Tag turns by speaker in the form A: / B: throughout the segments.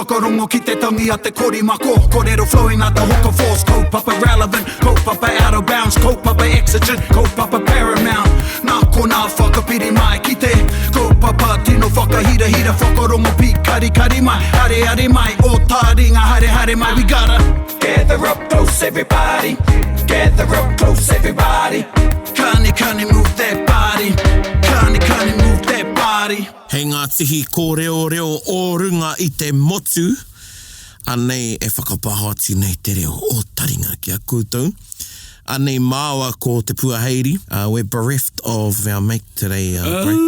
A: Whakarongo ki te tangi a te korimako Korero flowing like the hook of force Kaupapa relevant, kaupapa out of bounds Kaupapa exigent, kaupapa paramount Nā konā whakapiri mai ki te Kaupapa tino whakahirahira Whakarongo pīkarikari mai Areare mai, o tāringa haere haere mai We gotta gather up close everybody Gather up close everybody Kani kani move that body Kani kani move that body
B: Hei ngā tihi kōreoreo o runga i te motu, anei e whakapāho atu nei te reo o taringa ki a koutou. Anei māua ko Te Puaheiri, we're bereft of our mate today, Bray.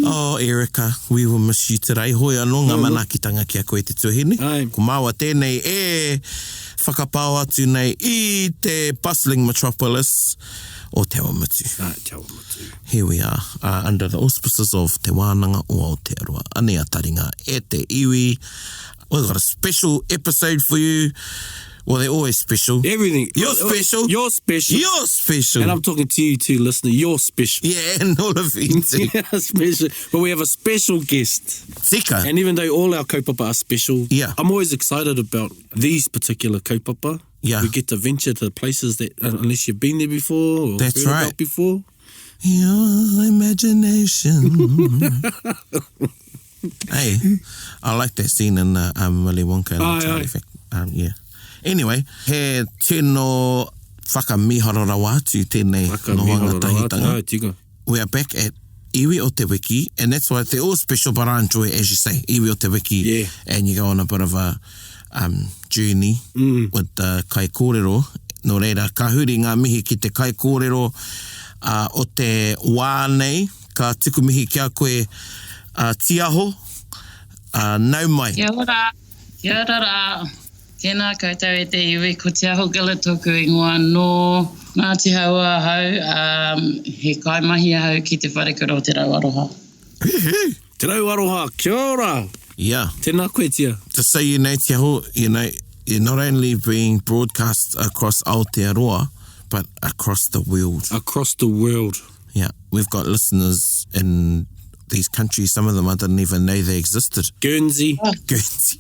B: Oh Erica, we will miss you today. Hoi anō ngā manaakitanga ki a koe te tuahine. Ko māua tēnei e whakapāho atu nei i te bustling metropolis o Te Awamutu.
C: Ah, Te Awamutu.
B: Here we are, uh, under the auspices of Te Wānanga o Aotearoa. Anei a Taringa e te iwi. We've got a special episode for you. Well, they're always special.
C: Everything.
B: You're special.
C: You're special.
B: You're special.
C: And I'm talking to you too, listener. You're special.
B: Yeah, and all of you too.
C: Yeah, special. But we have a special guest.
B: Tika.
C: And even though all our kaupapa are special,
B: yeah.
C: I'm always excited about these particular kaupapa.
B: Yeah.
C: We get to venture to places that, uh, unless you've been there before or
B: That's
C: heard
B: right.
C: about before.
B: Your imagination. hey, I like that scene in the um, Willy Wonka and the Charlie Fact. Um, yeah. Anyway, he tino whakamiharo rawa atu tēnei nohanga tahitanga. We are back at Iwi o Te Wiki, and that's why they're all special, but I enjoy, as you say, Iwi o Te Wiki,
C: yeah.
B: and you go on a bit of a um, journey mm. with the kaikōrero. Nō reira, ka huri ngā mihi ki te kaikōrero uh, o te wā nei, ka tuku mihi ki a koe uh, Tiaho, uh, nau mai.
D: Kia ora, kia ora rā. Tēnā koutou e te iwi, ko Tiaho Gillett tōku ingoa, nō Ngāti Hauā ahau, ā, he kaimahi ahau ki Te Wharekura o Te Rau Aroha.
C: Te Rau Aroha, kia ora!
B: Yeah.
C: Tēnā koe, Tia.
B: Just so you know, Tiaho, you know, you're not only being broadcast across Aotearoa, but across the world.
C: Across the world.
B: Yeah, we've got listeners in these countries, some of them I didn't even know they existed.
C: Guernsey.
D: Oh.
B: Guernsey.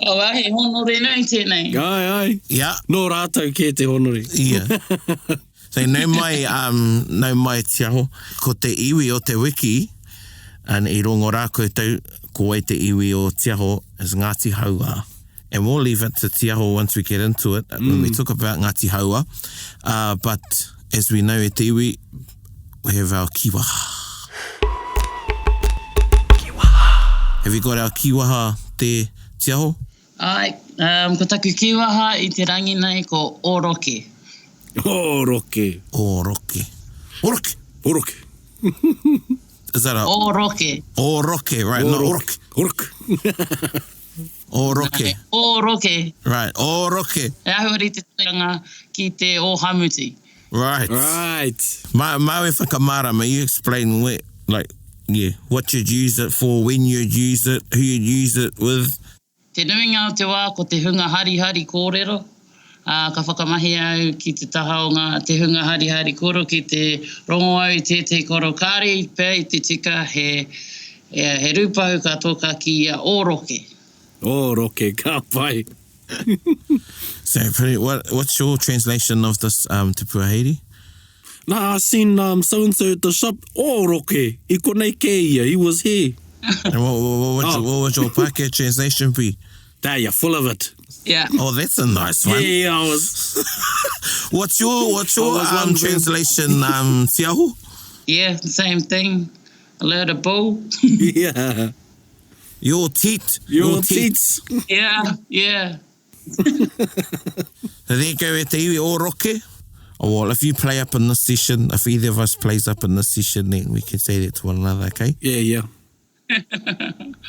D: oh, well, he honore nui tēnei.
C: Ai, ai.
B: Yeah.
C: Nō rātou kē te honore.
B: Yeah. So, nau mai, um, nau mai Tiaho, ko te iwi o te wiki, and i rongo rā koutou, ko wai te iwi o Tiaho is Ngāti Hauā. And we'll leave it to Tiaho once we get into it, mm. when we mm. talk about Ngāti Hauā. Uh, but as we know e te iwi, we have our kiwaha. Kiwaha. Have you got our kiwaha te Tiaho?
D: Ai, um, ko taku kiwaha i te rangi nei ko Oroke.
C: Oroke.
B: Oroke. Oroke.
C: Oroke.
B: Is that a...
D: Oroke.
B: Oroke, right, not Oroke.
C: Oroke.
B: Oroke.
D: Oroke.
B: Right, Oroke.
D: E āhua rite tanga ki te Ōhamuti.
B: Right.
C: Right.
B: Ma, māu e whakamārama, you explain where, like, yeah, what you'd use it for, when you'd use it, who you'd use it with.
D: Te nuinga o te wā ko te hunga harihari kōrero, ā, ka whakamahi au ki te taha o ngā, te hunga harihari kōrero ki te rongo au i tētehi kōrero kāre i pea i te tika he, he rūpahu ka tōka ki ia Ōroke.
C: Ōroke, ka pai.
B: So, pretty, what, what's your translation of this, um, Te Puaheiri?
C: Nah, I seen um, so and so at the shop. Ōroke, i konei kē ia, he was here.
B: And what, what, what, would, oh. what would your Pākehā translation be?
C: There, you're full of it.
D: Yeah.
B: Oh, that's a nice one.
C: Yeah, I was.
B: what's your what's your um, translation, um, Tiahu?
D: Yeah, same thing. A load of bull.
C: yeah.
B: Your teat.
C: Your, Your teats.
D: Yeah, yeah.
B: So there you go e te iwi o Roke. Oh, well, if you play up in this session, if either of us plays up in this session, then we can say that to one another, okay?
C: Yeah, yeah.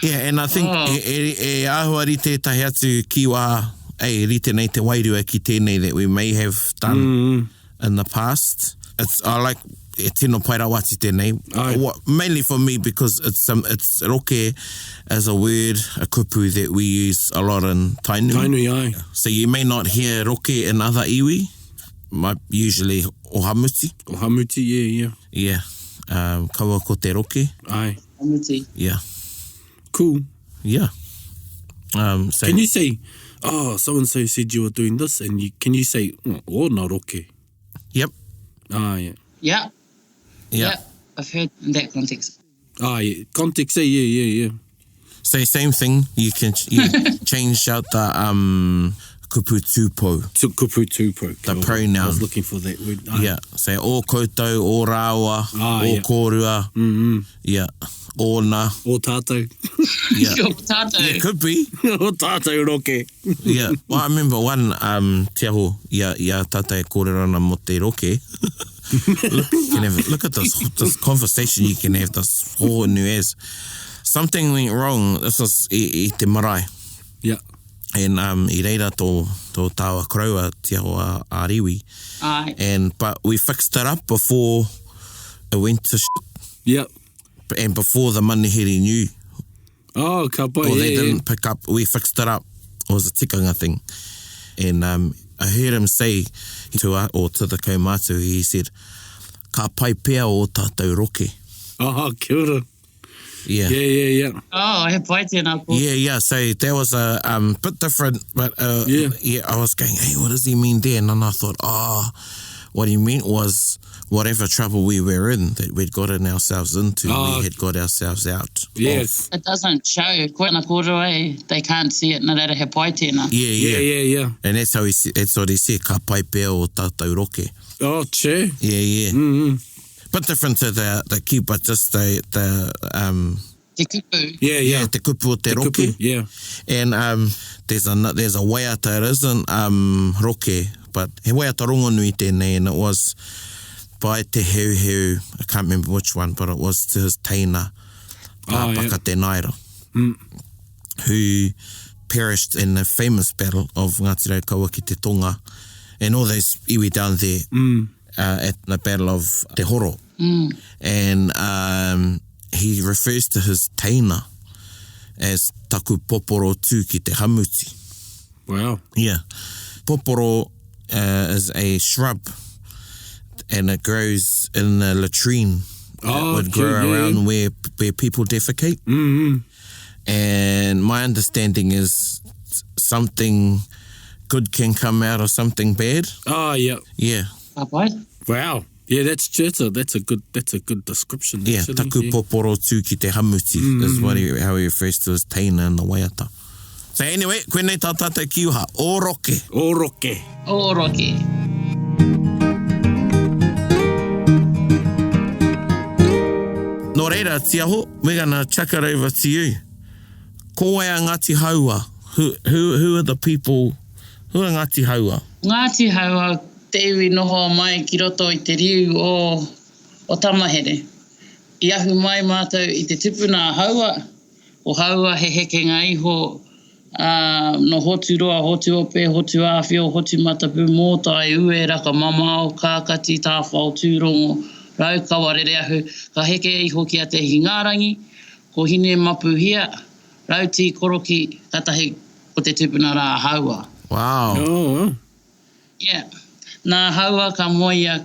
B: Yeah, and I think oh. e, e, e āhua rite tētahi atu ki wā, e, rite nei te wairua ki tēnei that we may have done mm. in the past. It's, I like, e tino pai rawa atu tēnei.
C: Ai.
B: What, mainly for me because it's, um, it's roke as a word, a kupu that we use a lot in Tainui.
C: Tainui, ai.
B: So you may not hear roke in other iwi, my, usually ohamuti.
C: Ohamuti, yeah, yeah.
B: Yeah. Um, kaua ko te roke.
C: Aye.
D: Hamuti.
B: Yeah.
C: Cool.
B: Yeah. Um, so,
C: Can you say, oh, so and so said you were doing this, and you can you say, oh, ōna roke?
B: Yep.
C: Ah, yeah.
D: Yeah.
B: Yeah.
D: Yeah. I've heard in that context.
C: Ah, yeah. Context, eh? Yeah, yeah, yeah.
B: So same thing, you can you change out the um, kupu tūpou.
C: Tu, kupu tūpou.
B: The pronoun.
C: I was looking for that word. Ah.
B: Yeah. Say o koutou, o rāua,
C: Ah,
B: o
C: yeah.
B: kōrua. Mm-hmm. Yeah. Ōna.
C: O tātou.
B: Yeah.
D: O tātou.
B: Yeah, could be.
C: o tātou roke.
B: Yeah. Well, I remember one, um, te aho, ia, ia tātou e kōrero ana mō te roke. look, you can have, look at this, this conversation you can have, this whole new as. Something went wrong, this was i, i te marae.
C: Yeah.
B: And um, i reira tō, tō tāua koroua, te aho a, a Riwi.
D: Ai.
B: And, but we fixed it up before it went to shit.
C: Yeah.
B: And before the manihiri knew.
C: Oh, ka pai,
B: Or
C: yeah,
B: they
C: yeah.
B: didn't pick up, we fixed it up. It was a tikanga thing. And um, I heard him say to, uh, or to the kaumātua, he said, ka pai pea o tātou roke.
C: Oh, kia ora.
B: Yeah.
C: Yeah, yeah, yeah.
D: Oh, he pai tēnā ko.
B: Yeah, yeah. So that was a um, bit different, but uh,
C: Yeah.
B: yeah, I was going, hey, what does he mean there? And then I thought, oh, what he meant was whatever trouble we were in that we'd gotten ourselves into,
C: Oh.
B: we had got ourselves out.
C: Yes.
D: It doesn't show. Koe na kōrero e, they can't see it, nā reira he pai tēnā.
B: Yeah, yeah.
C: Yeah, yeah, yeah.
B: And that's how he that's what he said, ka pai pea o tātou roke.
C: Oh, che.
B: Yeah, yeah.
C: Mm-hmm.
B: Bit different to the, the ki, but just the, the um,
D: Te kupu.
C: Yeah, yeah.
B: yeah, te kupu o te, roke.
C: Kupu, yeah.
B: And um, there's a there's a waiata, it isn't um, roke, but he waiata rongonui tēnei, and it was by Te Heuheu, I can't remember which one, but it was to his teina,
C: Oh, yeah.
B: Pāpaka Te Naira, who perished in the famous battle of Ngāti Raukawa ki te Tonga, and all those iwi down there uh, at the Battle of Te Horo. And um, he refers to his teina as taku poporo tū ki te hamuti.
C: Wow.
B: Yeah. Poporo uh, is a shrub and it grows in the latrine.
C: Oh,
B: it would grow
C: okay, yeah,
B: around
C: yeah.
B: where where people defecate. Mm-hmm. And my understanding is something good can come out of something bad.
C: Oh, yeah.
B: Yeah.
D: Ka pai.
C: Wow. Yeah, that's that's a that's a good that's a good description.
B: Yeah,
C: actually.
B: taku
C: yeah.
B: poporo tū ki te hamuti is what he, how he refers to his teina in the waiata. So anyway, koinei tā tātou ki uha, o roke.
C: O roke.
D: O roke.
B: Nō reira, Tiaho, we're gonna chuck it over to you. Ko wai a Ngāti Haua? Who, who, who are the people, who are Ngāti Haua?
D: Ngāti Haua te iwi noho mai ki roto i te riu o, o Tamahere. I ahu mai mātou i te tupuna a Haua, o Haua he hekenga iho ā, no Hoturoa, Hotuope, Hotuāwhio, Hotumatapu, Mōtai, Ueraka, Mamao, Kākati, Tāwhao, Tūrongo, Raukawa, Rereahu, ka heke iho ki a Te Hingārangi, ko Hinemapuhia, Rautī, Koroki, katahi ko te tupuna rā a Haua.
B: Wow.
C: Oh, wow.
D: Yeah. Nā Haua ka moe i a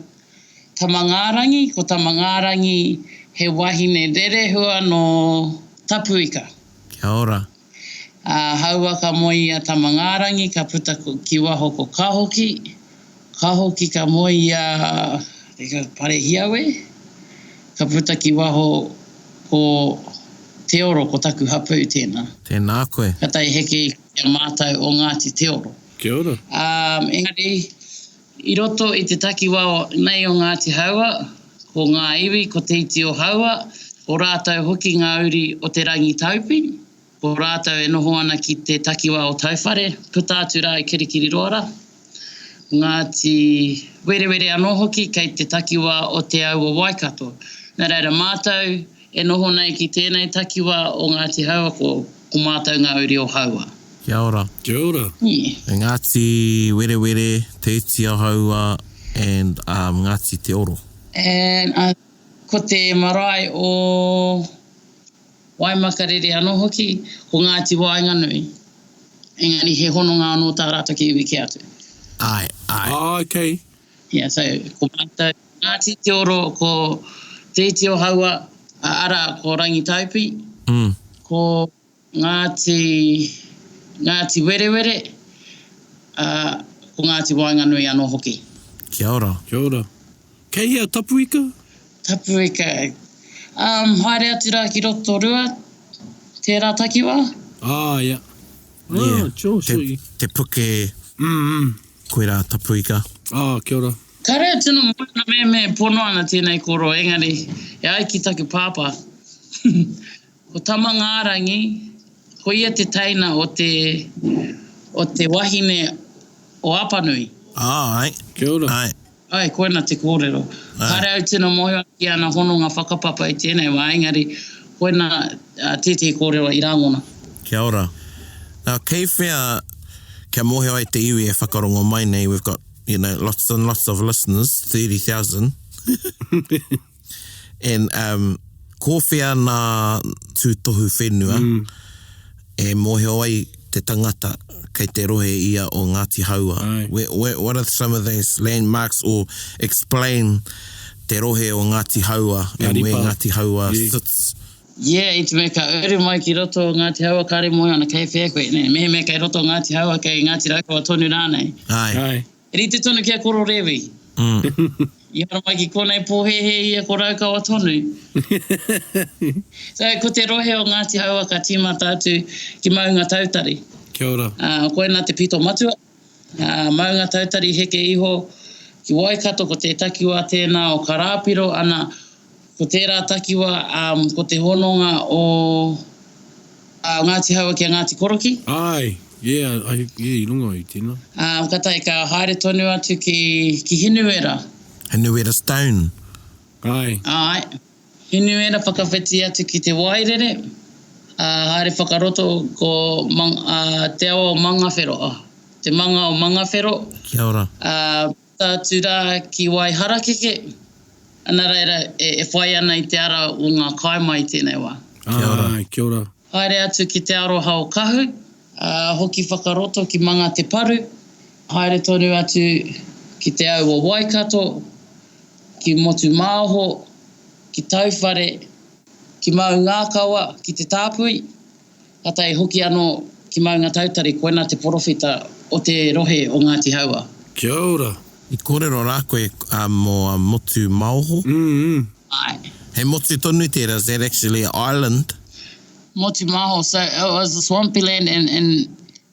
D: Tamangārangi, ko Tamangārangi he wahine rerehua nō Tapuika.
B: Kia ora.
D: Ā, Haua ka moe i a Tamangārangi, ka puta ki waho ko Kahoki, Kahoki ka moe i a Parehiawe, ka puta ki waho ko Te Oro, ko taku hapū tēnā.
B: Tēnā koe.
D: Ka tae heke i a mātou o Ngāti Te Oro.
C: Kia ora.
D: Ā, engari, i roto i te takiwā nei o Ngāti Haua, ko ngā iwi, ko Te Iti o Haua, ko rātou hoki ngā uri o Te Rangitaupi, ko rātou e noho ana ki te takiwā o Tauwhare, puta atu rā i Kirikiriroa rā. Ngāti Werewere anō hoki kei te takiwā o Te Au o Waikato. Nā reira mātou e noho nei ki tēnei takiwā o Ngāti Haua, ko, ko mātou ngā uri o Haua.
B: Kia ora.
C: Kia ora.
D: Yeah.
B: Ngāti Werewere, Te Iti o Haua and um, Ngāti Te Oro.
D: And uh, ko te marae o Waimakariri anō hoki, ko Ngāti Waenganui. Engari he hononga anō tā rātou ki iwi kē atu.
B: Āe, āe.
C: Ah, okay.
D: Yeah, so ko mātou Ngāti Te Oro, ko. Te Iti o Haua, arā, ko Rangitaupi, ko Ngāti, Ngāti Werewere, ā, ko Ngāti Waenganui anō hoki.
B: Kia ora.
C: Kia ora. Kei hea Tapuika?
D: Tapuika. Um, haere atu rā ki Rotorua, tērā takiwā.
C: Ah, yeah. Ah,
B: Yeah.
C: sure,
B: Te,
C: sure.
B: te puke
C: Mm, mm.
B: koirā Tapuika.
C: Ah, kia ora.
D: Kāre au tino mōhio ana mehemea e pono ana tēnei kōrero, engari e ai ki taku pāpā, ko Tamangārangi, ko ia te teina o te, o te wahine o Apanui.
B: Ah, ai.
C: Kia ora.
B: Ai.
D: Ai, koina te kōrero. Kāre au tino mōhio ana ki ana hononga whakapapa i tēnei wā, engari koina tētehi kōrero i rāngona.
B: Kia ora. Now, kei whea, kia mōhio ai te iwi e whakarongo mai nei, we've got, you know, lots and lots of listeners, 30,000. And, um, ko whea nā tūtohu whenua e mōhio ai te tangata kei te rohe ia o Ngāti Hāua? Where, where, what are some of those landmarks or explain te rohe o Ngāti Hāua and where Ngāti Hāua sits?
D: Yeah, i te mea ka uru mai ki roto o Ngāti Hāua kāre mōhio ana kei whea koe, nē, mehemea kei roto o Ngāti Hāua kei Ngāti Raukawa tonu rānei.
B: Āe.
C: Āe.
D: Rite tonu ki a Koro Rewi. I haramai ki konei pōhēhē ia ko Raukawa tonu. So, ko te rohe o Ngāti Hāua ka tīmata atu ki Maungatautari.
C: Kia ora.
D: Ā, koinā te pito matua. Ā, Maungatautari heke iho ki Waikato ko te takiwā tēnā o Karāpiro, ana, ko tērā takiwā, ā, ko te hononga o, ā, Ngāti Hāua ki a Ngāti Koroki.
C: Āe, yeah, I, yeah, i rongo au i tēnā.
D: Ā, kātahi ka haere tonu atu ki, ki Hinuera.
B: Hinuera Stone.
C: Āe.
D: Āe. Hinuera whakawhiti atu ki Te Wairere, ā, haere whakaroto ko Mang, ā, te awa o Mangawhero, oh, te manga o Mangawhero.
B: Kia ora.
D: Ā, puta atu rā ki Waiharakeke, nā reira, e, e whai ana i te ara o ngā kaimai i tēnei wā.
B: Kia ora.
C: Āe, kia ora.
D: Haere atu ki Te Aroha o Kahu, ā, hoki whakaroto ki Manga Te Paru, haere tonu atu ki Te Au o Waikato, ki Motumāoho, ki Tauwhare, ki Maungākawa, ki Te Tāpui, kātahi hoki anō ki Maungatautari, koinā te porowhita o te rohe o Ngāti Hauā.
C: Kia ora.
B: I kōrero rā koe mō Motumāoho?
D: Āe.
B: He motu tonu tērā, is that actually an island?
D: Motumāoho, so it was a swampy land and, and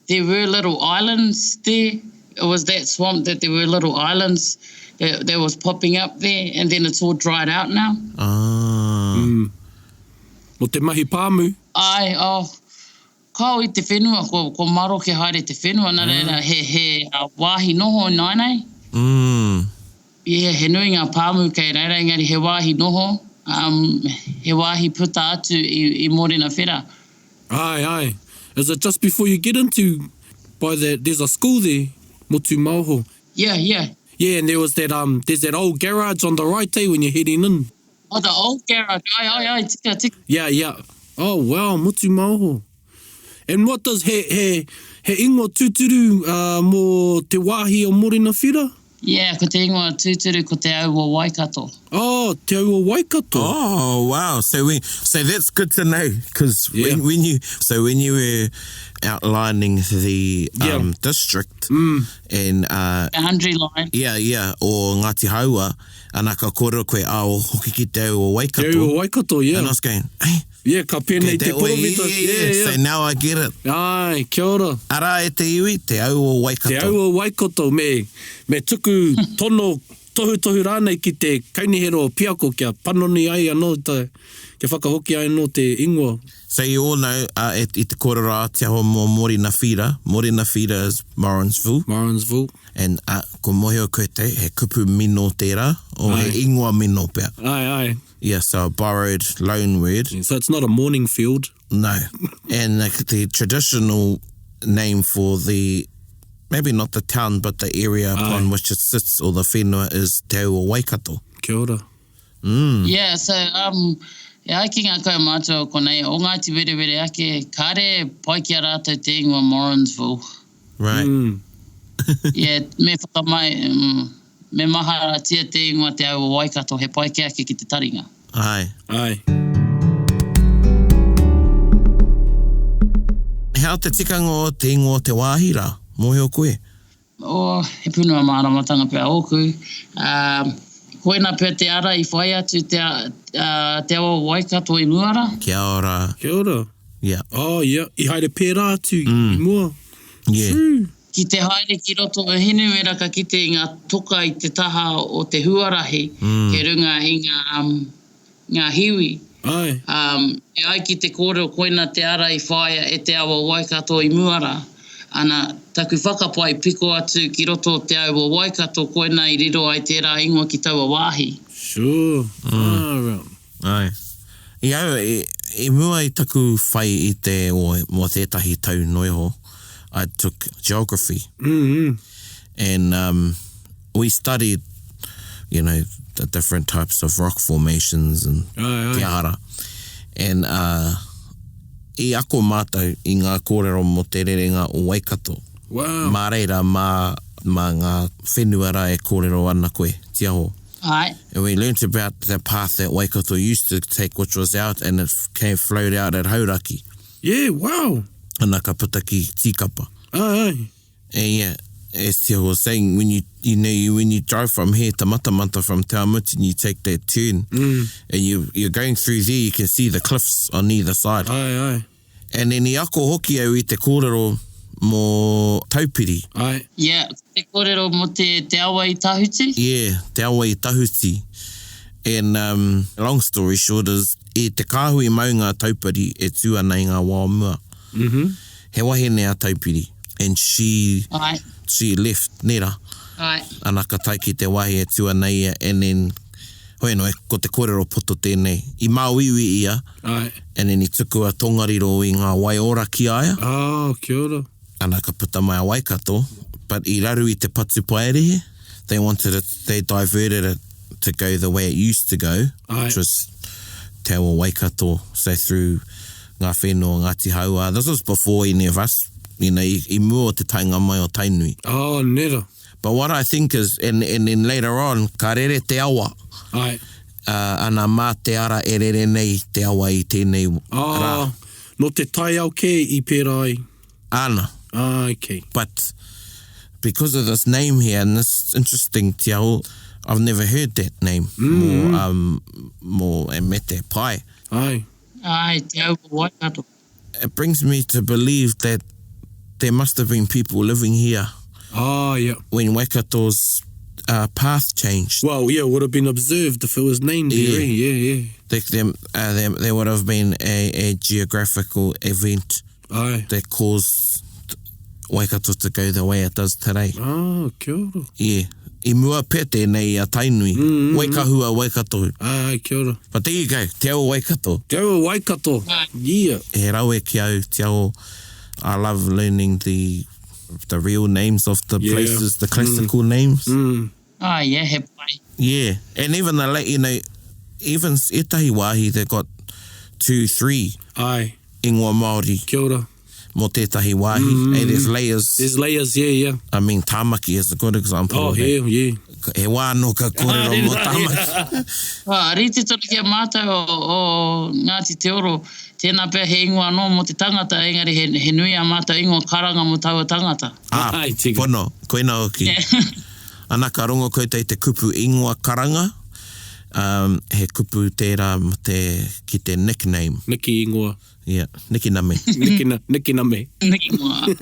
D: There were little islands there. It was that swamp that there were little islands that, that was popping up there and then it's all dried out now.
B: Ah.
C: Mm. Mo te mahi pāmu.
D: Ai, oh, kao i te whenua, ko, ko maroke haere te whenua, nā reira, he, he uh, wāhi noho ināianei.
B: Mm.
D: Yeah, he nui ngā pāmu kei reira, engari he wāhi noho, um, he wāhi puta atu i, i Morena Whera.
C: Aye, aye. Is it just before you get into by that there's a school there, Motumaoho.
D: Yeah, yeah.
C: Yeah, and there was that um there's that old garage on the right eh when you're heading in.
D: Oh, the old garage. Aye, aye, aye, tika, tika.
C: Yeah, yeah. Oh wow, Motumaoho. And what does he he he ingoa tūturu uh mō te wāhi o Morenawhira?
D: Yeah, ko te ingoa tūturu ko Te Au o Waikato.
C: Oh, Te Au o Waikato.
B: Oh, wow. So when, so that's good to know because
C: Yeah.
B: when, when you so when you were outlining the
C: Yeah.
B: um, district and uh,
D: Boundary line.
B: yeah, yeah, o Ngāti Hāua, ana ka kōrero koe, ah, o hoki ki Te Au o Waikato.
C: Te Au o Waikato, yeah.
B: And I was going, hey,
C: Yeah, ka pēnei te
B: that way,
C: porowhita.
B: yeah, yeah,
C: Yeah,
B: So
C: yeah.
B: now I get it.
C: Ai, kia ora.
B: Arā e te iwi, Te Au o Waikato.
C: Te Au o Waikato, me, me tuku tono tohutohu rānei ki te kaunihera o Piako kia panoni ai anō ta, kia whakahoki ai anō te ingoa.
B: So you all know, uh, e, i te kōrero a Te Aho mō Morena Whira, Morena Whira is Morrinsville.
C: Morrinsville.
B: And uh, ko mohio koe te, he kupu mino tērā, or he ingoa mino pea.
C: Ai, ai.
B: Yeah, so a borrowed loan word.
C: So it's not a mourning field.
B: No. And the, the traditional name for the, maybe not the town, but the area upon which it sits or the whenua is Te Au o Waikato.
C: Kia ora.
D: Yeah, so um, e ai ki ngā kaumātua o konei, o Ngāti Werewere ake, kāre pai ki a rātou te ingoa Morrinsville.
B: Right.
C: Mm.
D: Yeah, me whakamai, mm, me maharatia te ingoa Te Au o Waikato, he pai kē ake ki te taringa.
B: Āe.
C: Āe.
B: He aha te tikanga o te ingoa o te wāhi rā? Mōhio koe?
D: Oh, he punua māramatanga pea ōku. Ā, koina pea te ara i whai atu te, ā, te awa o Waikato i mua rā.
B: Kia ora.
C: Kia ora.
B: Yeah.
C: Oh, yeah. I haere pērā atu i mua.
B: Yeah.
C: True.
D: Ki te haere ki roto o Hinuera ka kite i ngā toka i te taha o te huarahi kei runga i ngā, ngā hiwi.
C: Āe.
D: Ā, e ai ki te kōrero koina te ara i whāia e te awa o Waikato i mua rā. Ana, taku whakapae piko atu ki roto o te au o Waikato koina i riro ai tērā ingoa ki taua wāhi.
C: Sure. Far out.
B: Āe. I au, i, i mua i taku whai i te, o, mō tētahi tau noa iho, I took geography.
C: Mm.
B: And um, we studied, you know, the different types of rock formations and
C: Aye, aye.
B: te aha rā. And uh, i ako mātou i ngā kōrero mō te rerenga o Waikato.
C: Wow.
B: Mā reira, mā, mā ngā whenua rā e kōrero ana koe, tiaho.
D: Aye.
B: And we learnt about the path that Waikato used to take, which was out and it came, flowed out at Hauraki.
C: Yeah, wow.
B: Ana ka puta ki Tīkapa.
C: Aye, aye.
B: And yeah, as Tiaho was saying, when you, you know, you, when you drive from here to Matamata from Te Awamutu and you take that turn mm. and you, you're going through there, you can see the cliffs on either side.
C: Aye, aye.
B: And then i ako hoki au i te kōrero mō Taupiri.
C: Aye.
D: Yeah, te kōrero mō te, te awa i Tahuti.
B: Yeah, te awa i Tahuti. And um, long story short is, i te kāhui maunga a Taupiri e tū ana i ngā wā o mua.
C: Mm -hmm.
B: He wahine a Taupiri and she,
D: Aye.
B: she left, nē rā?
D: Aye.
B: Ana ka tae ki te wāhi e tū ana ia and then, hoi anō, ko te kōrero poto tēnei. I māuiui ia
C: Aye.
B: and then i tuku a Tongariro i ngā wai ora ki a ia.
C: Oh, kia ora.
B: Ana ka puta mai a Waikato, but i raru i te patupaiarehe, they wanted it, they diverted it to go the way it used to go,
C: Aye.
B: which was Te Awa Waikato, so through ngā whenua o Ngāti Hauā. This was before any of us, you know, i, i mua o te taenga mai o Tainui.
C: Oh, nera.
B: But what I think is, and, and then later on, ka rere te awa.
C: Aye.
B: Uh, ana mā te ara e rere nei te awa i tēnei
C: Oh,
B: rā.
C: nō te taiao kē i pērā ai.
B: Ana.
C: Ah, okay.
B: But because of this name here, and this interesting, Te Aho, I've never heard that name. Mm. Mō, um, mō e me te pae.
C: Aye.
D: Aye, te au o Waikato.
B: It brings me to believe that there must have been people living here.
C: Ah, yeah.
B: When Waikato's uh, path changed.
C: Well, yeah, would have been observed if it was named yeah. there, eh? Yeah, yeah.
B: They, there, uh, there, there would have been a, a geographical event
C: Aye.
B: that caused Waikato to go the way it does today.
C: Ah, kia ora.
B: Yeah. I mua pea tēnei i a Tainui. Mm, mm, Waikahua, Waikato.
C: Aye, kia ora.
B: But there you go, Te Awa Waikato.
C: Te Awa Waikato, yeah.
B: He rawe ki au, Te Awa. I love learning the the real names of the
C: Yeah.
B: places, the classical names.
C: Mm.
D: Ah, yeah, he pai.
B: Yeah. And even the late, you know, even ētahi wāhi they got two, three
C: Aye,
B: ingoa Māori
C: kia ora.
B: mō tētahi wāhi. Mm. Hey, there's layers.
C: There's layers, yeah, yeah.
B: I mean, Tāmaki is a good example.
C: Oh,
B: of that.
C: yeah, yeah.
B: He wā anō ka kōrero mō Tāmaki.
D: Ah, rite tonu ki a mātou o, o Ngāti Te Oro, tēnā pea he ingoa anō mō te tangata, engari he, he nui a mātou ingoa karanga mō taua tangata.
B: Ah,
C: Ai, tika.
B: pono, koina hoki. Ana ka rongo koutou i te kupu ingoa karanga, um, he kupu tērā mō te, ki te nickname.
C: Niki ingoa.
B: Yeah, nikiname.
C: Nikina, nikiname.
D: Niki ingoa.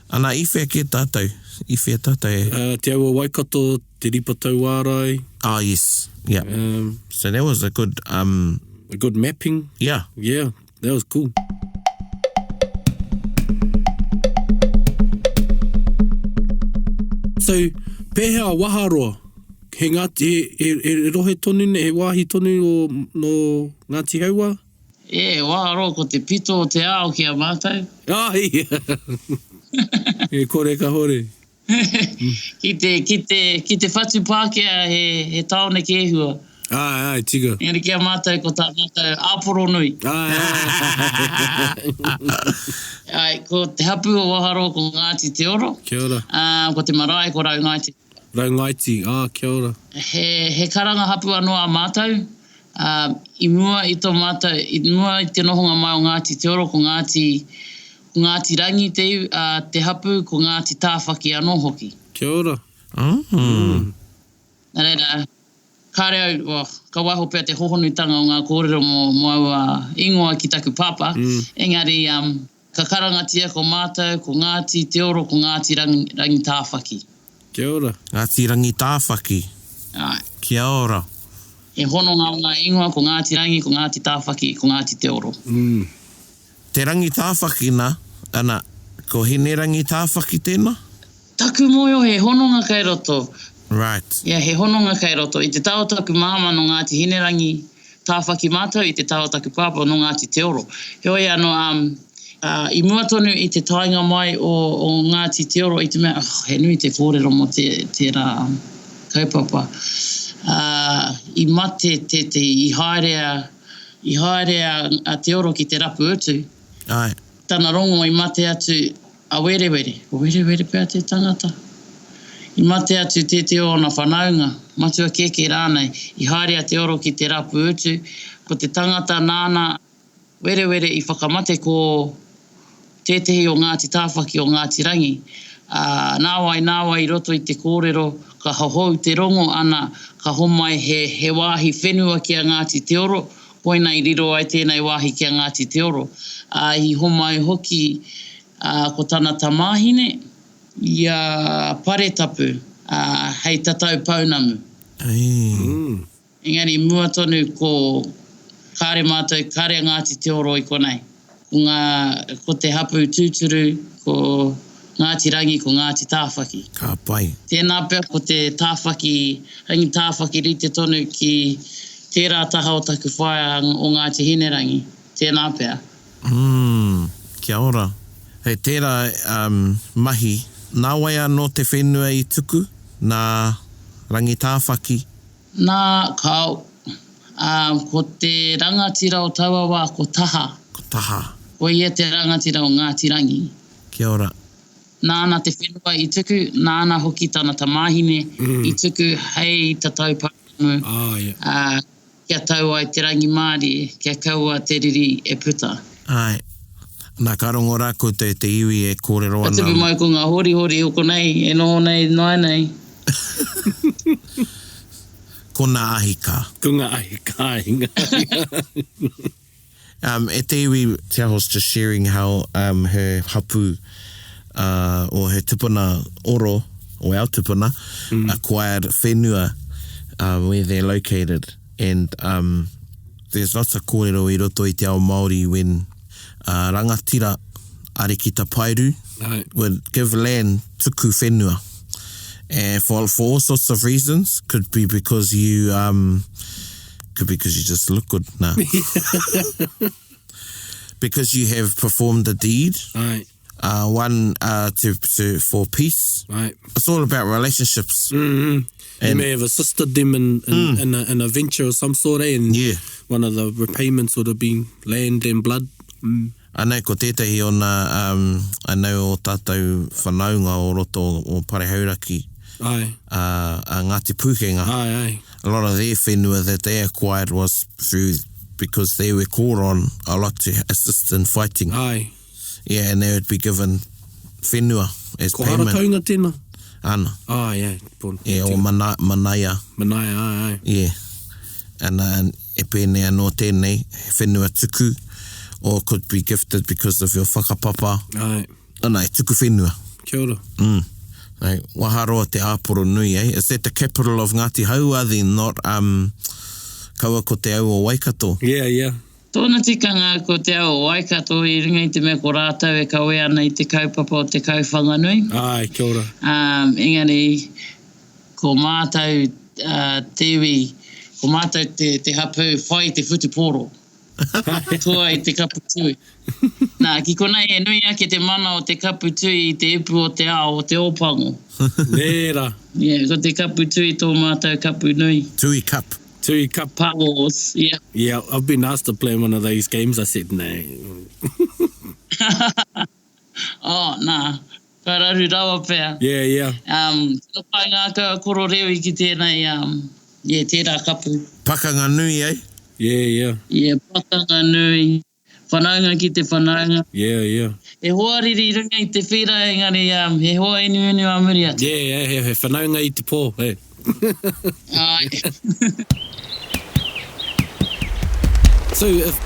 B: Ana, i whea kē tātou? I whea tātou e?
C: Uh, Te Awa Waikato, Te Ripa Tauārai.
B: Ah, yes. Yeah.
C: Um,
B: So that was a good, um,
C: a good mapping.
B: yeah.
C: Yeah, that was cool. So, pēhea a Waharoa? He, Ngāti, he, he, he rohe tonu, he wāhi tonu o, no Ngāti Hauā?
D: E, Waharoa ko te pito o te ao ki a mātou.
C: Ah, ia. E kore ka hore.
D: Ki te, ki te, ki te whatu Pākehā he, he tāone kēhua.
C: Ai, ai, tika.
D: Engari ki a mātou ko tā mātou āporo nui.
C: Ai, ai.
D: Ai, ko te hapū o Waharoa ko Ngāti Te Oro.
C: Kia ora.
D: Ā, ko te marae ko Raungaiti.
C: Raungaiti, ah, kia ora.
D: He, he karanga hapū anō a mātou, ā, i mua i tō mātou, i mua i te nohonga mai o Ngāti Te Oro, ko Ngāti, ko Ngāti Rangi te iwi, ā, te hapū, ko Ngāti Tāwhaki anō hoki.
C: Kia ora.
B: Mm.
D: Nā reira, kāre au, well, ka waiho pea te hohonutanga o ngā kōrero mō, mō aua ingoa ki taku pāpā, engari, um, Ka karangatia ko mātou, ko Ngāti Te Oro, ko Ngāti Rangi, Rangitāwhaki.
C: Kia ora.
B: Ngāti Rangitāwhaki.
D: Āe.
B: Kia ora.
D: He hononga o ngā ingoa, ko Ngāti Rangi, ko Ngāti Tāwhaki, ko Ngāti Te Oro.
B: Te Rangitāwhaki na, ana, ko Hinerangitāwhaki tēnā?
D: Taku mōhio he hononga kei roto.
B: Right.
D: Yeah, he hononga kei roto. I te taha o taku māmā nō Ngāti Hinerangi, Tāwhaki mātou, i te taha o taku pāpā nō Ngāti Te Oro. Heoi anō, um, uh, i mua tonu i te taenga mai o, o Ngāti Te Oro i te mea, oh, he nui te kōrero mō te, tērā um, kaupapa. Uh, i mate tētehi, i haere a, i haere a, a Te Oro ki te rapu utu.
B: Ae.
D: Tana rongo i mate atu A Werewere, ko Werewere pea te tangata? I mate atu tētehi o ōna whanaunga, matua kēkē rānei, i haere a Te Oro ki te rapu utu, ko te tangata nāna Werewere i whakamate ko tētehi o Ngāti Tāwhaki o Ngāti Rangi, ā, nāwai nāwai i roto i te kōrero ka hohou te rongo ana ka homai he he wāhi whenua ki a Ngāti Te Oro, Koina i riro ai tēnei wāhi ki a Ngāti Te Oro, ā, i homai hoki ā, ko tana tamāhine, i a Paretapu, ā, hei tatau pounamu. Engari i mua tonu ko, kāre mātou, kāre a Ngāti Te Oro i konei. Ko ngā, ko te hapū tūturu, ko Ngāti Rangi, ko Ngāti Tāwhaki.
B: Ka pai.
D: Tēnā pea ko te Tāwhaki, Rangi Tāwhaki rite tonu ki tērā taha o taku whaea o Ngāti Hinerangi. Tēnā pea.
B: Umm, kia ora. Hei tērā um, mahi, nā wai anō te whenua i tuku? Nā Rangitāwhaki?
D: Nā, kāo. Ā, ko te rangatira o taua wā ko Taha.
B: Ko Taha.
D: Ko ia te rangatira o Ngāti Rangi.
B: Kia ora.
D: Nāna te whenua i tuku, nāna hoki tana tamāhine i tuku hei tatau pounamu, ā, kia tau ai te rangimārie, kia kaua te riri e puta.
B: Āe. Nā, ka rongo rā koutou te iwi e kōrero
D: ana. Ka tupu mai ko ngā horihori o konei e noho nei nāianei.
B: Ko ngā ahi kā.
C: Ko ngā ahi kā engari.
B: Um, e te iwi, Te Aho's just sharing how um, her hapu uh, or her tupuna oro, or our tupuna, mm. acquired whenua uh, where they're located. And um, there's lots of kōrero i roto i te ao Māori when uh, rangatira Ariki Tapairu would give land tuku whenua. And for, for all sorts of reasons, could be because you um, could be because you just look good. Nah. because you have performed a deed.
C: Right.
B: Uh, one uh, to, to for peace.
C: Right.
B: It's all about relationships.
C: Mm-hmm. And you may have assisted them in in, mm. in, a, in a venture of some sort, eh? And
B: yeah.
C: one of the repayments would have been land and blood. Mm.
B: Anei ko tētehi o nā, um, anei o tātou whanaunga o roto o Pare Hauraki,
C: Aye.
B: a, a Ngāti Pūkenga.
C: Aye, aye.
B: A lot of their whenua that they acquired was through, because they were called on a lot to assist in fighting.
C: Aye.
B: Yeah, and they would be given whenua as
C: Ko
B: payment.
C: Harataunga tēnā?
B: Ana.
C: Ah, yeah. Bon,
B: Yeah, o mana, Manaia.
C: Manaia, aye, aye.
B: Yeah. And, and e pēnei anō tēnei, he whenua tuku, or could be gifted because of your whakapapa.
C: Aye.
B: Ana, e tuku whenua.
C: Kia ora.
B: Mm. Like, Waharoa te āporo nui, eh? Is that the capital of Ngāti Hauā then, not, um, kaua ko te au o Waikato?
C: Yeah, yeah.
D: Tōna tikanga ko Te Ao o Waikato i runga i te mea ko rātou e kawe ana i te kaupapa o Te Kauwhanganui.
C: Āe, kia ora.
D: Um, engari, ko mātou uh, te iwi, ko mātou te, te hapū whai te whutupōro. Toa i te kapu tui. Nā, ki konei e nui ake te mana o te kapu tui i te ipu o te ao, o te Ōpango.
C: Nē rā.
D: Yeah, ko te kapu tui tō mātou kapu nui.
B: Tui cup.
C: Tui cup.
D: Pangos, yeah.
C: Yeah, I've been asked to play one of those games, I said, nah.
D: Oh, nā. Ka raru rawa pea.
C: Yeah, yeah.
D: Um, tino pai ngākau a Koro Rewi ki tēnei, um, yeah, tērā kapu.
B: Pakanga nui, eh?
C: Yeah, yeah.
D: Yeah, pakanga nui. Whanaunga ki te whanaunga.
C: Yeah, yeah.
D: He hoariri i runga i te whīra engari um, he hoa inuinu a muri atu.
C: Yeah, yeah, he, he whanaunga i te pō, eh.
D: Āe.
C: So if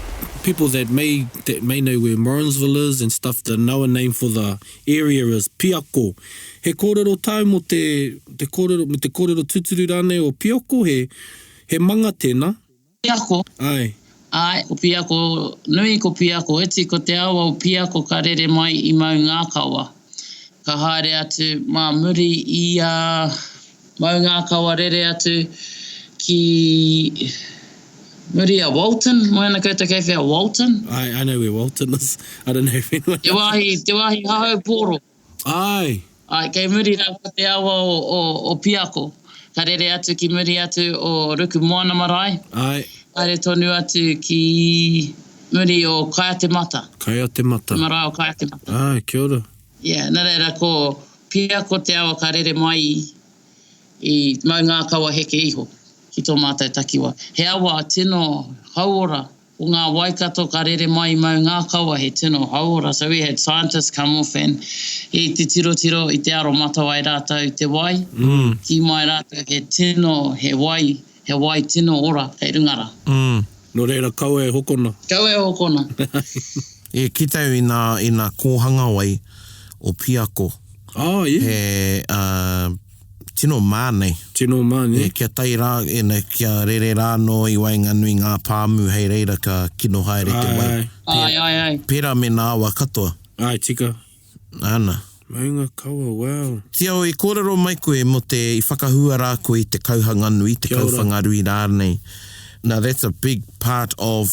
C: people that may that may know where Morrinsville is and stuff, the known name for the area is Piako. He kōrero tāu mō te, te kōrero, me te kōrero tūturu rānei o Piako, he, he manga tēnā?
D: Piako.
C: Āe.
D: Āe, ko Piako nui, ko Piako iti, ko te awa o Piako ka rere mai i Maungākawa. Ka haere atu mā muri i a Maungākawa rere atu ki muri a Walton, moe ana koutou kei whea Walton?
C: Āe, I know where Walton is. I don't know if anyone
D: Te wāhi, te wāhi hahau pōro.
C: Āe.
D: Āe, kei muri rā ko te awa o, o, o Piako. Ka rere atu ki muri atu o Rukumoana marae.
C: Āe.
D: Haere tonu atu ki muri o Kaiatemata.
C: Kaiatemata.
D: Te marae o Kaiatemata.
C: Āe, kia ora.
D: Yeah, nā reira ko Piako te awa ka rere mai i, i Maungākawa heke iho ki tō mātou takiwā. He awa tino hauora Ko ngā Waikato ka rere mai i Maungākawa he tino hauora so we had scientists come off and i te tirotiro i te aro matawai rātou i te wai, kī mai rātou he tino, he wai, he wai tino ora kei runga rā.
C: Nō reira kaua e hokona.
D: Kaua e hokona.
B: E kite au i nā, i nā kōhanga wai o Piako.
C: Oh, yeah.
B: He, uh, Tino mā nei.
C: Tino mā, nē?
B: E, kia tae rā, e, nei, kia rere rā anō i waenganui ngā pāmu hei reira ka kino haere te wai.
C: Āe,
D: āe. Āe, āe, āe.
B: Pērā me nā awa katoa.
C: Āe, tika.
B: Āna.
C: Maunga kawa, wow.
B: Tio, i kōrero mai koe mō te, i whakahua rā koe i te kauhanganui, te
C: Kia ora.
B: kauwhangarui rānei. Now that's a big part of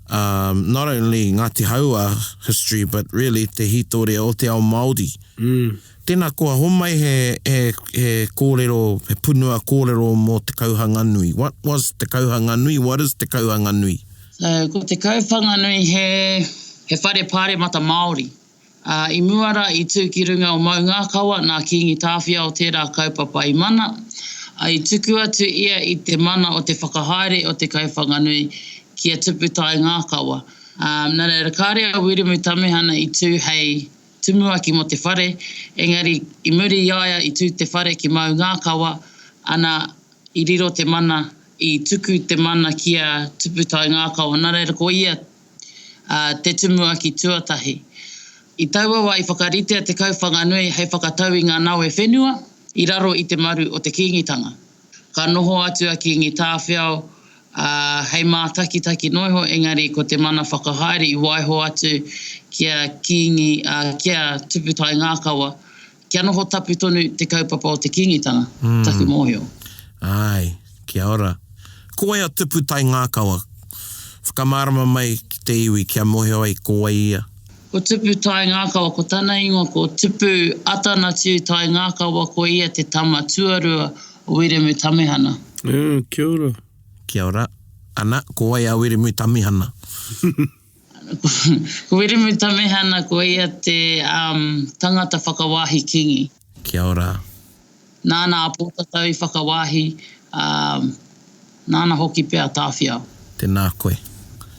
B: um, not only Ngāti Hauā history but really te hītoria o te ao Māori.
C: Mm.
B: Tēnā koa, homai he, he, he kōrero, he punua kōrero mō Te Kauhanganui. What was Te Kauhanganui? What is Te Kauhanganui?
D: So, ko Te Kauwhanganui he, he whare pāremata Māori. Ā, i mua rā i tū ki runga o Maungākawa nā Kīngi Tāwhiao tērā kaupapa i mana, ā, i tuku atu ia i te mana o te whakahaere o Te Kauwhanganui ki a Tupu Taingākawa. Ā, nā reira, kāre a Wiremu Tamehana i tū hei Tumuaki mō te whare, engari i muri i a ia i tū te whare ki Maungākawa, ana, i riro te mana, i tuku te mana ki a Tupu Taingākawa, nā reira ko ia te tumuaki tuatahi. I taua wā i whakaritea te Kauwhanganui hei whakatau i ngā nawe whenua i raro i te maru o te Kīngitanga. Ka noho atu a Kīngi Tāwhiao, ā, hei mātakitaki noa iho, engari ko te mana whakahaere i waiho atu ki a Kīngi, ā, ki a Tupu Taingākawa, kia noho tapu tonu te kaupapa o te Kīngitanga, taku mōhio.
B: Āe, kia ora. Ko wai a Tupu Taingākawa? Whakamārama mai ki te iwi kia mōhio ai ko wai ia.
D: Ko Tupu Taingākawa, ko tana ingoa ko Tupu Atanatiu Taingākawa, ko ia te tama tuarua o Wiremu Tamihana.
C: Yeah, kia ora.
B: Kia ora. Ana, ko wai a Wiremu Tamihana?
D: Ko Wiremu Tamihana, ko ia te um, tangata whakawahi kingi.
B: Kia ora.
D: Nāna a Pōtatau i whakawahi, ā, nāna hoki pea a Tāwhiao.
B: Tēnā koe.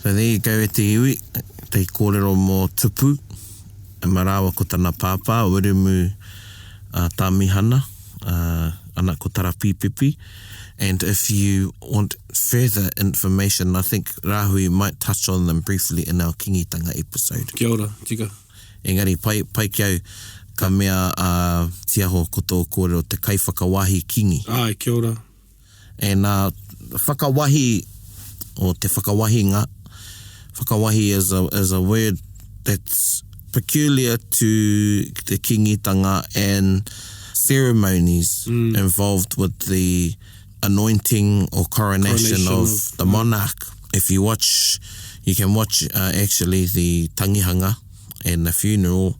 B: So there you go e te iwi, te kōrero mō Tupu ma rāua ko tana pāpā, Wiremu Tāmihana, ana ko Tarapīpipi. And if you want further information, I think Rāhui might touch on them briefly in our Kingitanga episode.
C: Kia ora, tika.
B: Engari pai, pai ki au, ka mea a Tiaho ko tō kōrero te kaiwhakawahi kingi.
C: Āe, kia ora.
B: And uh, whakawahi, or te whakawahinga, whakawahi is a, is a word that's peculiar to te kingitanga and ceremonies mm. involved with the anointing or coronation, coronation of, of the monarch. If you watch, you can watch uh, actually the tangihanga and the funeral,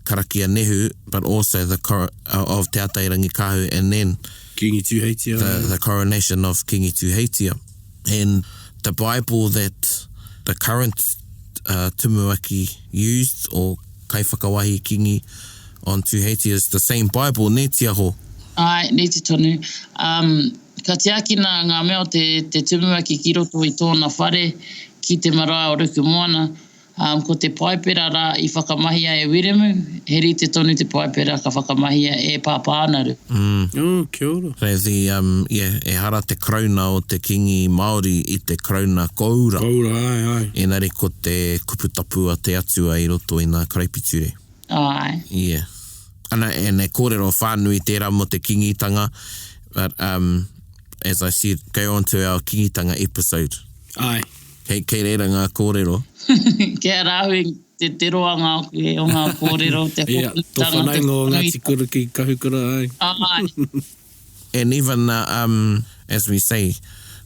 B: karakia nehu, but also the cor- uh, of Te Atairangikaahu and then
C: Kingi Tuheitia.
B: The, the coronation of Kingi Tuheitia. And the Bible that the current uh, tumuaki used or kaiwhakawahi kingi On Tūheitia is the same Bible, nē Tiaho?
D: Āe, rite tonu. Um, ka tiakina ngā mea o te, te tumuaki ki roto i tōna whare ki te marae o Rukumoana. Um, ko te Paipera rā i whakamahia e Wiremu, he rite tonu te Paipera ka whakamahia e Pāpā Anaru.
B: Mm.
C: Oh, kia ora.
B: So the, um, yeah, ehara te karauna o te Kīngi Māori i te karauna kōura.
C: Kōura, āe, āe.
B: Engari ko te kupu tapu a te Atua i roto i ngā karaipiture.
D: Āe.
B: Yeah. Ana, and he kōrero whānui tērā mō te Kīngitanga, but, um, as I said, go on to our Kīngitanga episode.
C: Āe.
B: Kei, kei reira ngā kōrero.
D: Kei a Rāhui te, te roanga o, o ngā kōrero, te
C: Yeah, tō
D: hōnutanga, te
C: whanaunga o Ngāti
D: whakanuitanga.
C: Kura ki Kahukura, āe.
D: Āe.
B: And even, um, as we say,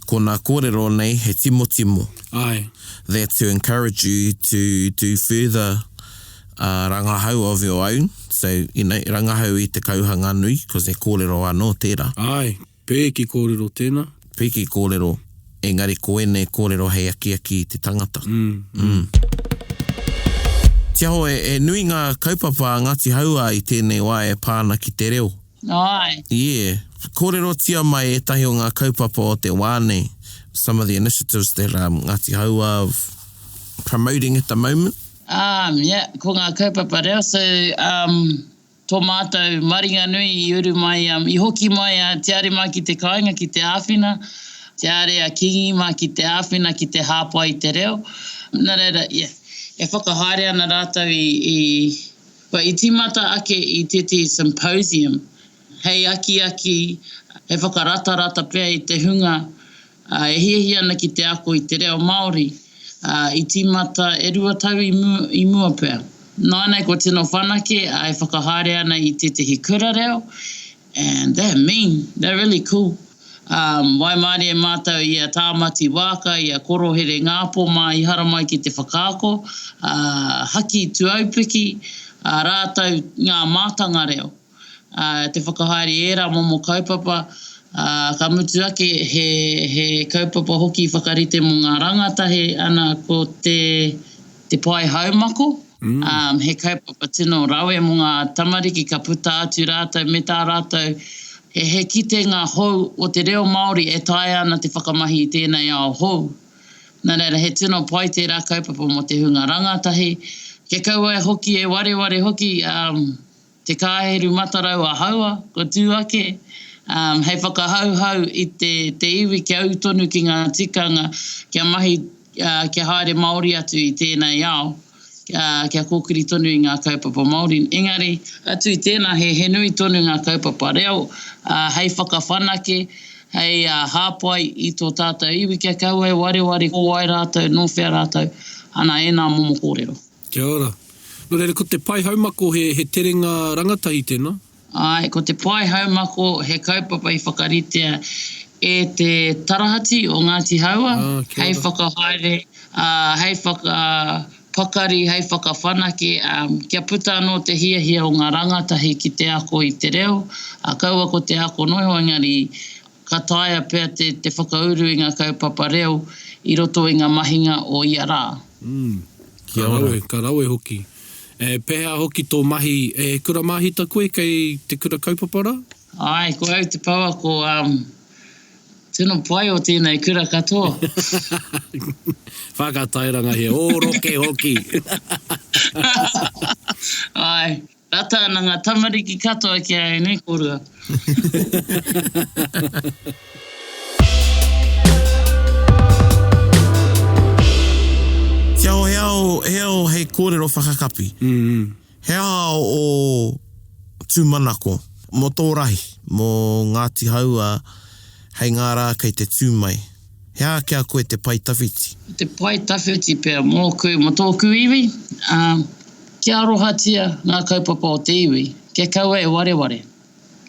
B: ko ngā kōrero nei he timotimo.
C: Āe.
B: They're to encourage you to do further uh, rangahau of your own. So, you know, rangahau i te kauhanga nui, cause he kōrero anō tērā.
C: Āe, Pēki kōrero tēnā.
B: Pēki kōrero, engari ko ēnei kōrero hei akiaki i te tangata. Mm. Tiaho, e, e nui ngā kaupapa a Ngāti Hauā i tēnei wā e pā ana ki te reo.
D: Āe.
B: Yeah. Kōrerotia mai ētahi o ngā kaupapa o te wā nei, some of the initiatives that um, Ngāti Hauā promoting at the moment.
D: Um, yeah, ko ngā kaupapa reo, so, um, Tō mātou maringanui i uru mai, i hoki mai a Te Are mā ki te kāinga ki te āwhina, Te Are a Kingi mā ki te āwhina ki te hāpai i te reo. Nā reira, yeah, e whakahaere ana rātou i, i, well, i tīmata ake i tētehi symposium hei akiaki, hei whakaratarata pea i te hunga ā, e hiahia ana ki te ako i te reo Māori, ā, i tīmata e rua tau i mua, i mua pea. Nāianei kua tino whanake, ā, e whakahaere ana i tētehi kura reo, and they're mean, they're really cool. Ā, waimarie mātou i a Tāmati Waaka, i a Korohere Ngāpō mā i haramai ki te whakaako, ā, Haki Tuaupiki, ā, rātou ngā mātanga reo. ā, te whakahaere i ērā momo kaupapa, ā, ka mutu ake he, he kaupapa hoki i whakarite mō ngā rangatahi, ana ko te, te pae haumako, ā, he kaupapa tino rawe mō ngā tamariki ka puta atu rātou me tā rātou, he, he kitenga hou o te reo Māori e taea ana te whakamahi i tēnei ao hou. Nā reira, he tino pai tērā kaupapa mō te hunga rangatahi. Kia kaua hoki e wareware hoki, ā, Te kāheru matarau a Haua, kua tū ake, ā, hei whakahauhau i te, te iwi kia ū tonu ki ngā tikanga, kia mahi, ā, kia haere Māori atu i tēnei ao, ā, kia kōkiri tonu i ngā kaupapa Māori. Engari, atu i tēnā, he, he nui tonu ngā kaupapa reo, ā, hei whakawhanake, hei, ā, hāpai i tō tātou iwi kia kaua e wareware ko wai rātou, nō whea rātou, ana ēnā momo kōrero.
C: Kia ora. Nō reira, ko te pae haumako he, he terenga rangatahi tēnā?
D: Āe, ko te pae haumako he kaupapa i whakaritea e te Tarahati o Ngāti Hāua
C: Ah, kia
D: hei
C: ora.
D: whakahaere, ā, hei whakapakari, hei whakawhanake, ā, kia puta anō te hiahia o ngā rangatahi ki te ako i te reo, ā, kaua ko te ako noa iho, engari ka taea pea te, te whakauru i ngā kaupapa reo i roto i ngā mahinga o ia rā.
C: Mm.
B: Kia
C: Ka
B: ora.
C: rawe, ka rawe hoki. E pēhea hoki tō mahi, e kura māhita koe kei te kura kaupapa rā?
D: Āe, ko au te pouako, um, tino pai o tēnei kura katoa.
C: Whakatairangahia, ō roke hoki!
D: Āe, Rata ana ngā tamariki katoa ki a au, nē kōrua?
B: Kia o he ao, he ao hei kōrero whakakapi. He aha o tūmanako mō tō rahi, mō Ngāti Hauā hei ngā rā kei te tū mai? He aha ki a koe te pae tawhiti?
D: Ko te pae tawhiti pea mōku, mō tōku iwi, ā, kia arohatia ngā kaupapa o te iwi, kia kaua e wareware,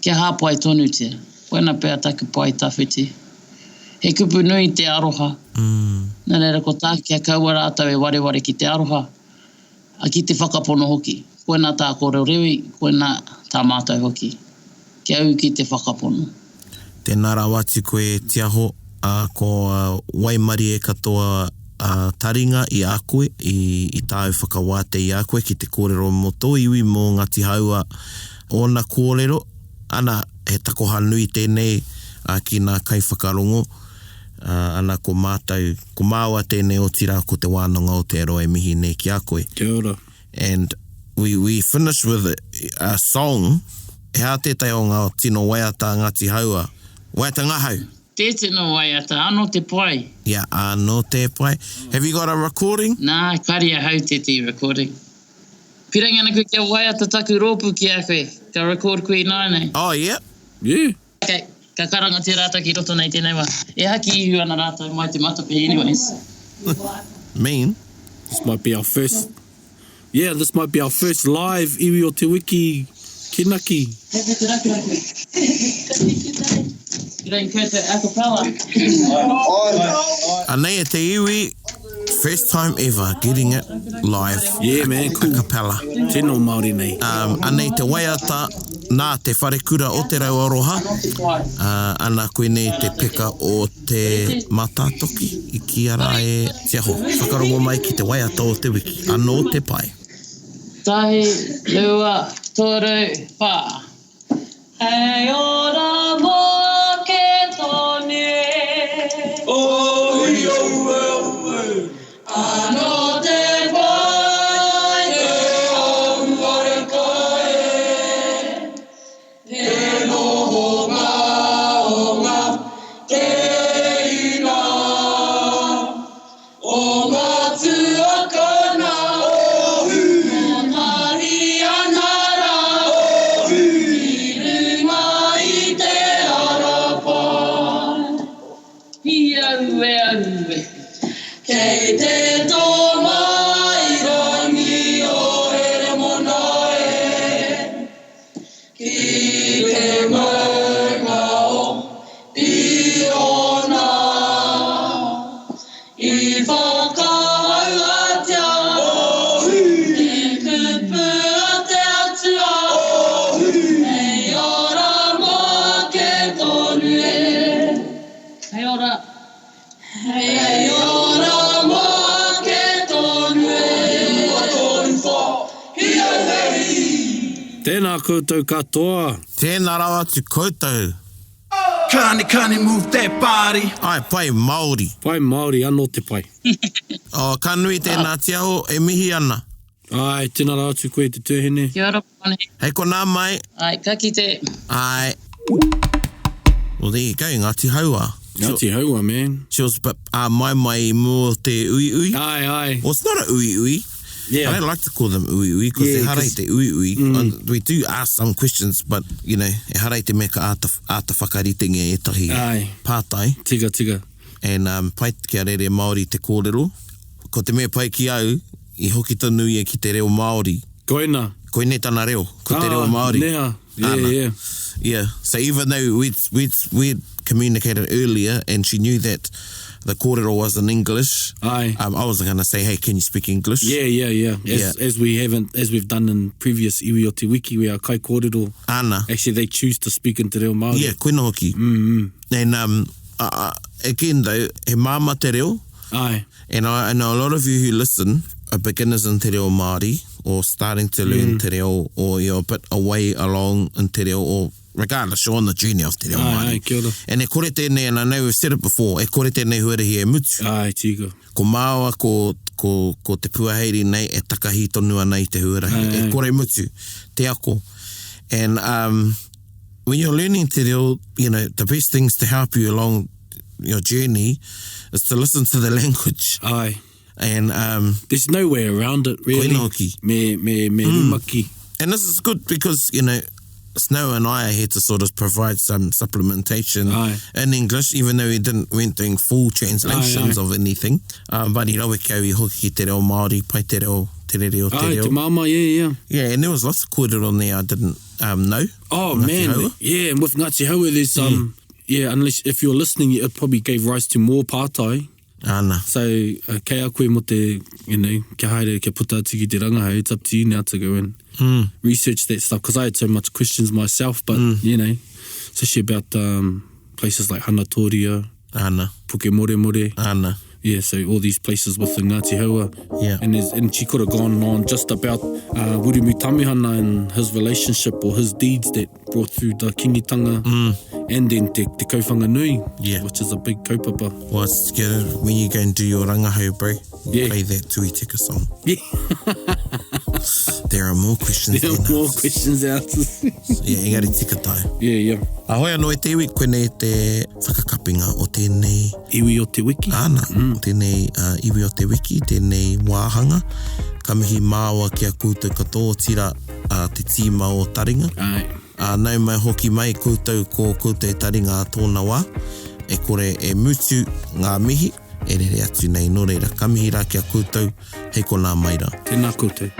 D: kia hāpai tonutia. Koina pea taku pae tawhiti. He kupu nui te aroha, nā reira ko tāku kia kaua rātou e wareware ki te aroha, ā, ki te whakapono hoki. Koina tā Koro Rewi, koina tā mātou hoki. Kia ū ki te whakapono.
B: Tēnā rawa atu koe Tiaho, ā, ko waimarie katoa taringa i a koe, i, i tāu whakawātea i a koe ki te kōrero mō tō iwi, mō Ngāti Hāua, ōna kōrero, ana, he takoha nui tēnei ki ngā kaiwhakarongo, ana, ko mātou, ko māua tēnei otirā ko Te Wānanga o Aotearoa e mihi nei ki a koe.
C: Kia ora.
B: And we, we finish with a song, he aha tētahi o ngā tino waiata a Ngāti Hāua? Waiata ngahau!
D: Te tino waiata, ano te pai.
B: Yeah, ano te pai. Have you got a recording?
D: Nā, kare ahau tētehi recording. Pirangi ana koe kia waiata taku rōpū ki a koe, ka record koe ināianei.
B: Oh yeah.
C: Yeah.
D: Okay, ka karangatia rātou ki roto nei tēnei wā. E haki ihu ana rātou mai te matapihi anyways.
B: Mean.
C: This might be our first Yeah, this might be our first live Iwi o Te Wiki Kinaki.
B: Anei e te iwi, first time ever getting it live.
C: Yeah man, cool.
B: Acapella.
C: Tino Māori nei.
B: Um, anei te waiata nā te wharekura o Te Rau Aroha. Uh, ana koinei te peka o te Mātātoki i kīia rā e Tiaho. Whakarongo mai ki te waiata o te wiki. Anō te pai.
D: Tahi, rua, toru, whā. Hei ora mō ke tonu e.
E: Ohi aue aue.
D: Anō te pai te auareka e. Te noho ngaonga teina. O ngā tuakana o Kotahi ana rā I runga i te ara pai. Hi aue aue. Kei te tō mai rangi o Heremona e. Ki te maunga o Piona. I whakahauatia te kupu a te Atua. Hei ora make tonu e. Hei ora. Hei ora make tonu e.
C: Tēnā koutou katoa.
B: Tēnā rawa atu koutou.
A: Kani kani move that body.
B: Ae pai Maori.
C: Pai Māori anō te pai.
B: Oh ka nui tēnā tiaho e mihi ana.
C: Āe, tēnā rawa atu koe te tuahine.
D: Kia ora Pone.
B: Hei konā mai.
D: Āe, ka kite.
B: Āe. Well there you go, Ngāti Hauā.
C: Ngāti Hauā, man.
B: She was a bit āmaimai i mua o te uiui.
C: Āe, āe.
B: Well it's not a uiui.
C: Yeah.
B: I don't like to call them uiui, because yeah, ehara i te uiui. Mm. We do ask some questions, but, you know, ehara i te mea ka āta, āta whakaritengia ētahi
C: Āe.
B: pātai.
C: Tika, tika.
B: And um, pai kia rere Māori te kōrero. Ko te mea pai ki au, i hoki tonu ia ki te reo Māori.
C: Koina.
B: Koinei tana reo, ko te reo
C: Ah,
B: Māori.
C: Neha. Yeah,
B: Ana.
C: yeah.
B: Yeah. So even though we'd, we'd, we'd communicated earlier and she knew that the kōrero was in English,
C: Aye.
B: um, I wasn't going to say, hey, can you speak English?
C: Yeah, yeah, yeah. As,
B: Yeah.
C: as we haven't, as we've done in previous iwi o te wiki, where our kaikōrero,
B: Ana.
C: actually they choose to speak in te reo Māori.
B: Yeah, koina hoki. Mm -hmm. And um, uh, again though, he māmā te reo.
C: Aye.
B: And I, I know a lot of you who listen are beginners in te reo Māori or starting to learn mm. te reo or you're a bit away along in te reo or regardless, you're on the journey of te reo
C: Aye,
B: Māori.
C: aye, kia ora.
B: And e kore tēnei, and I know we've said it before, e kore tēnei huarahi e mutu.
C: Aye, tika.
B: Ko māua, ko, ko, ko te puaheiri nei e takahi tonu ana i te huarahi.
C: Aye,
B: E
C: aye.
B: kore mutu, te ako. And um, when you're learning te reo, you know, the best things to help you along your journey is to listen to the language.
C: Aye.
B: And um,
C: There's no way around it, really.
B: Koina hoki.
C: Me, me, me mm. rumaki.
B: And this is good because, you know, Snow and I are here to sort of provide some supplementation
C: Aye.
B: in English, even though we didn't weren't doing full translations
C: Aye, aye.
B: of anything. Um, but i rawe ki au i hoki ki te reo Māori, pai te reo, te rere o te
C: Aye,
B: reo.
C: te māmā, yeah, yeah.
B: Yeah, and there was lots of kōrero on there I didn't um, know.
C: Oh
B: Ngāti
C: man,
B: Haua.
C: yeah, and with Ngāti Haua, there's um, yeah, unless if you're listening, it probably gave rise to more pātai.
B: Ana.
C: So, uh, kei a koe mo te, you know, kia haere, kia puta atu ki te rangahau, it's up to you now to go and mm. research that stuff, because I had so much questions myself, but, mm. you know, especially about um, places like Hanatoria,
B: Ana.
C: Puke More More.
B: Ana.
C: Yeah, so all these places with the Ngāti Haua.
B: Yeah.
C: And, there's, and she could have gone on just about uh, Wiremu Tamihana and his relationship or his deeds that brought through the Kingitanga mm. and then Te, Te Kauwhanga Nui,
B: yeah.
C: which is a big kaupapa.
B: Well, it's good when you go and do your rangahau, bro,
C: yeah.
B: play that Tui Teka song.
C: Yeah.
B: There are more questions
C: There are
B: than
C: more
B: answers.
C: questions answers.
B: Yeah, engari tika tai.
C: yeah, yeah.
B: Ahoi anō e te iwi, koinei te whakakapinga o tēnei
C: Iwi o te wiki.
B: Āna, mm. tēnei uh, iwi o te wiki, tēnei wāhanga. Ka mihi māua ki a koutou katoa, otirā uh, te tīma o Taringa.
C: Ai.
B: Ā, nau mai hoki mai koutou ko koutou taringa a tōna wā, e kore e mutu ngā mihi, e rere atu nei. Nō reira, ka mihi rā ki a koutou, hei konā mai rā.
C: Tēnā koutou.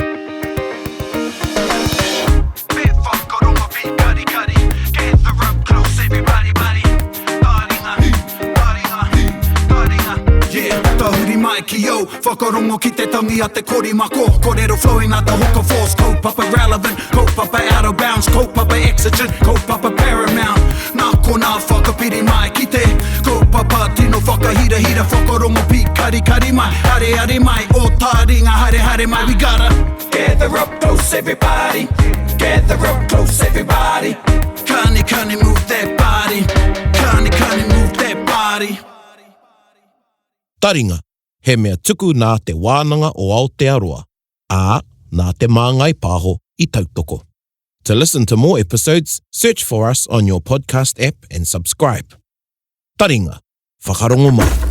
A: Yeah, tahuri mai ki au Whakarongo ki te tangi a te korimako Kōrero flowing like the hook of force Kaupapa relevant, kaupapa out of bounds Kaupapa exigent, kaupapa paramount Nā konā whakapiri mai ki te Kaupapa tino whakahirahira Whakarongo pīkarikari mai Haere mai, o taringa haere haere mai We gotta gather up close everybody Gather up close everybody Kani kani move that body Kani kani move that body
B: Taringa, he mea tuku nā Te Wānanga o Aotearoa, ā, nā Te Māngai Pāho i tautoko. To listen to more episodes, search for us on your podcast app and subscribe. Taringa, whakarongo mai.